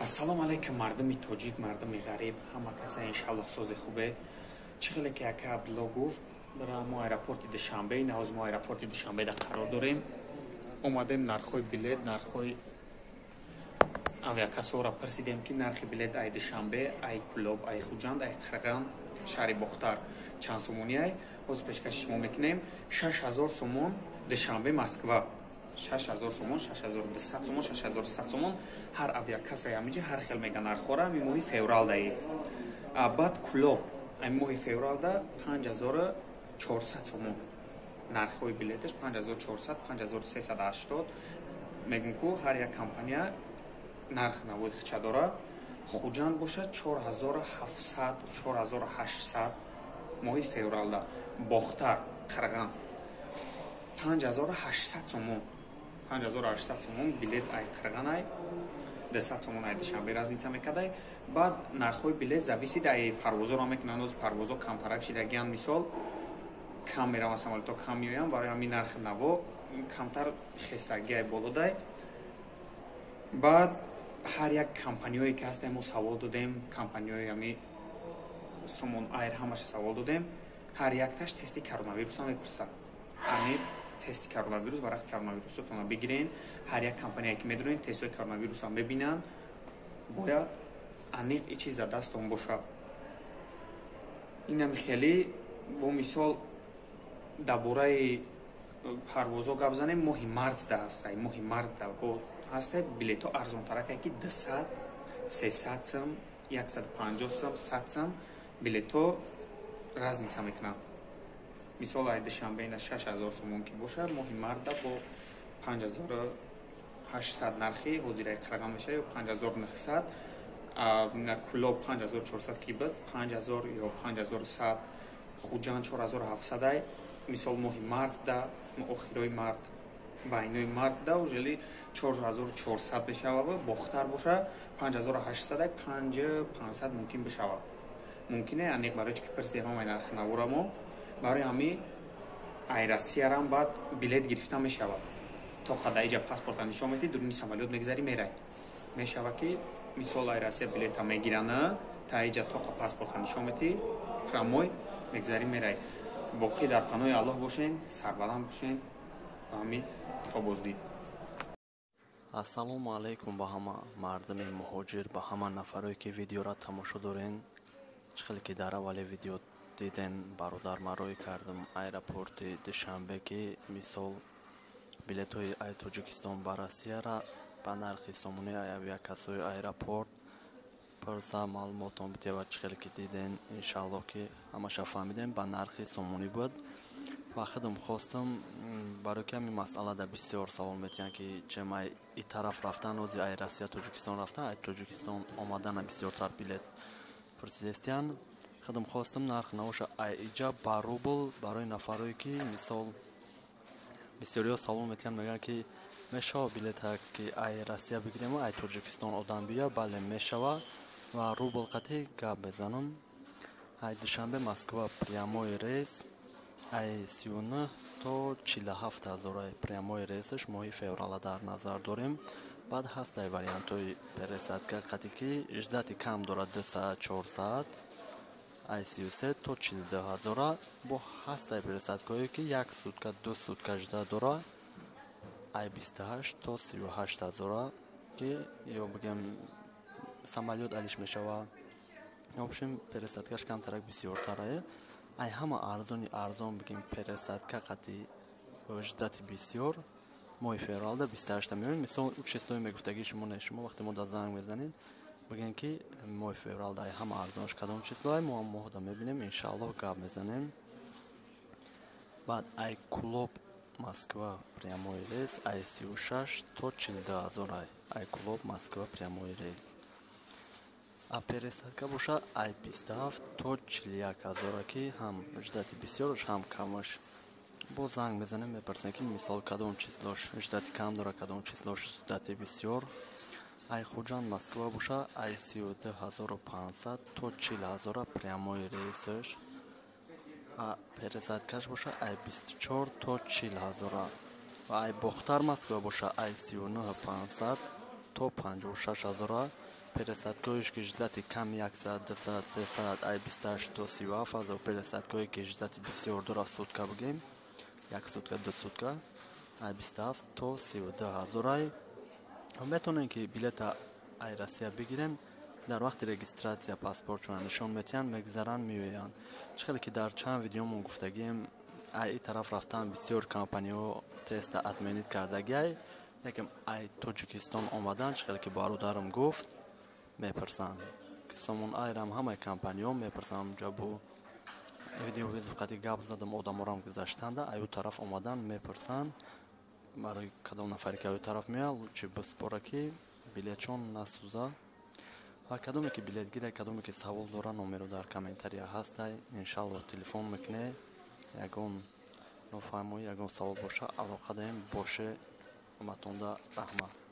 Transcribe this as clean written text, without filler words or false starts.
Ассалому алайкум, мардуми тоҷик, мардуми ғариб, ҳама каса иншаллоҳ сози хубе. Чӣ хеле ки ака Абдулло гуфт, бара мо аэропорти Душанбе, навоз мо аэропорти Душанбеда қарор дорем. Омадем, нархҳои билет, нархҳои авиакассаҳоро пурсидем, ки нархи билет ай Душанбе, ай Кӯлоб, ай Хуҷанд, ай Қирған, шаҳри Бохтар чанд сомонӣ ай. Ҳозир пешкаши шумо мекунем. 6000 сомон Душанбе Москва, 6000 сомон, 6200 сомон, 6100 сомон. Ҳар авиакассаи ҳамиҷа ҳар хел мега нархҳора. Ами моҳи февралдаи. Баъд Кӯлоб ами моҳи февралда 5400 сомон нархҳои билеташ, 5400, 5380. Мегум ку, ҳар як компания нарх навои хича дора. Хуҷанд бошад 4700, 4800 моҳи февралда. Бохтар, Қирған 5800 сомон, 5800 сомон билет ай Қирған, ай 200 сомон ай Душанбе разница мекардай. Баъд нархҳои билет зависит ай парвозоро мекунанд. Ҳозир парвозо камтарак шидагиянд, мисол, кам мераванд самолётҳо, кам меоянд, барои ҳамин нархи наво камтар хестагиай болодай. Баъд ҳар як компаниҳое ки ҳастем, мо савол додем, компаниҳои ҳами Сомон Айр, ҳамаша савол додем, ҳар якташ тести коронавирусам мепурсад. Ами тести коронавирус, варақи коронавирусотонро бигирен. Ҳар як компания ки медонед, тестҳои коронавирусам мебинанд, бояд аниқ и чиз дар дастон бошад. Инами хеле бо мисол дар бораи парвозҳо гап занем, моҳи мартда ҳастай, моҳи мартда ҳастай билетҳо арзонтаракай, ки 200, 300 сум, 150 сум, 100 сум билетҳо разница мекунанд. Мисол, ай Душанбе ина 6000 сомон ки бошад, моҳи мартда бо 5800 нархи ҳозираи Қирған мешавад ё 5900. Кӯлоб 5400 ки буд, 5000 ё 5100. Хуҷанд 4700 ай. Мисол, моҳи мартда, охирои март, байнои мартда уже 4400 мешавад. Бохтар боша 5800 ай, 5500 мумкин бишавад, мумкине аниқ. Барои чи ки пурсидем ҳамаи нархи навора мо, барои ҳами ай Россиярам баъд билет гирифта мешавад. То қада иҷа паспорта нишон медиҳӣ, дуруни самолёт мегзарӣ, мерай. Мешавад, ки мисол ай Россия билета мегирана, та иҷа тоқа паспорта нишон медиҳӣ, прямой мегзарӣ, мерай. Боқӣ дар паноҳи Аллоҳ бошен, сарбаланд бошен ва ҳамин, то боздид. Ассалому алайкум ба ҳама мардуми муҳоҷир, ба ҳама нафарое ки видеоро тамошо дорен. Чӣ хеле ки дар аввали видео диден, бародар, ман рӯй кардам аэропорти Душанбе, ки мисол билетҳои ай Тоҷикистон ба Россияра ба нархи сомонии авиакассаҳои аэропорт пурса, маълумотон бидиҳад. Чӣ хеле ки диден, иншааллоҳ ки ҳамаша фаҳмидем, ба нархи сомонӣ буд. Ва худам хостам, барои ки ҳамин масъалада бисёр савол метиҳанд, ки чем ай и тараф рафтан, ози ай Россия Тоҷикистон рафтан, ай Тоҷикистон омадана бисёртар билет пурсидестиянд. Худам хостам нарх навоша ай иҷа ба рубл барои нафарое ки мисол бисёриҳо савол метиҳанд, мегӯянд, ки мешава билета ки ай Россия бигирем, ай Тоҷикистон одам бия? Бале, мешава, ва рубл қатӣ гап мезанам. Ай Душанбе Москва прямой рейс ай 39 то 47 ҳазор прямой рейсаш, моҳи феврала дар назар дорем. Баъд ҳастай вариантҳои пересадка қатӣ, ки ждать и кам дорад, 2 саат, 4 саат, ай 33 то 42 ҳазора. Бо ҳастай пересадкаҳое ки як сутка, 2 сутка ждать дора, ай 28 то 38 ҳазора, ки ё бигем самолёт алиш мешава. В общем, пересадкаш камтарак бисёртарае. Ай ҳама арзони арзон бигем, пересадка қати ждать и бисёр, моҳи февралда 28-та меоем. Мисол, числои мегуфтагии шумо не, шумо вақте мо да занг мезанед, бигем, ки моҳи февралда ай ҳама арзонаш кадом числоай, мо моҳда мебинем, иншааллоҳ гап мезанем. Баъд ай Кӯлоб Москва прямой рейс ай 36 то 42 ҳазор, ай Кӯлоб Москва прямой рейс. А пересадка боша ай 27 то 41 ҳазора, ки ҳам ждать и бисёрш, ҳам камаш. Боз занг мезанем, мепурсем, ки мисол кадом числош ждать и кам дора, кадом числош ждать и бисёр. Ай Хуҷанд Москва боша ай 32 500 то 40 ҳазора прямой рейсаш, а пересадкаш боша ай 24 то 40 ҳазора. Ва ай Бохтар Москва боша ай 39 500 то 56 ҳазора. Пересадкоиш ки ждати кам 1 саат, 2 саат, 3 саат, ай 28 то 37 ҳазор. Пересадкое ки ждати бисёр дора, сутка бигем, як сутка, 2 сутка, ай 27 то 32 ҳазорай. Метавонем ки билета ай Россия бигирем, дар вақти регистрация паспортшона нишон метиҳанд, мегзаранд, меоянд. Чӣ хеле ки дар чанд видеомон гуфтагием, ай ин тараф рафтан бисёр компаниҳо теста отменить кардагиай, лекин ай Тоҷикистон омадан, чӣ хеле ки бародарам гуфт, мепурсанд. Сомон Айрам ҳамаи компаниҳо мепурсанд. Унҷа бо видеовызов қати гап задам, одаморам гузаштанда, ай ӯ тараф омадан мепурсанд. Барои кадом нафаре ки ай ӯ тараф меояд, лучше биспора, ки билетшон насӯзад. Ва кадоме ки билетгира, кадоме ки савол дора, номеро дар комментария ҳастай, иншалло телефон мекунед. Ягон нофаҳмоӣ, ягон савол боша, алоқа даем. Боше, ҳаматонда раҳмат.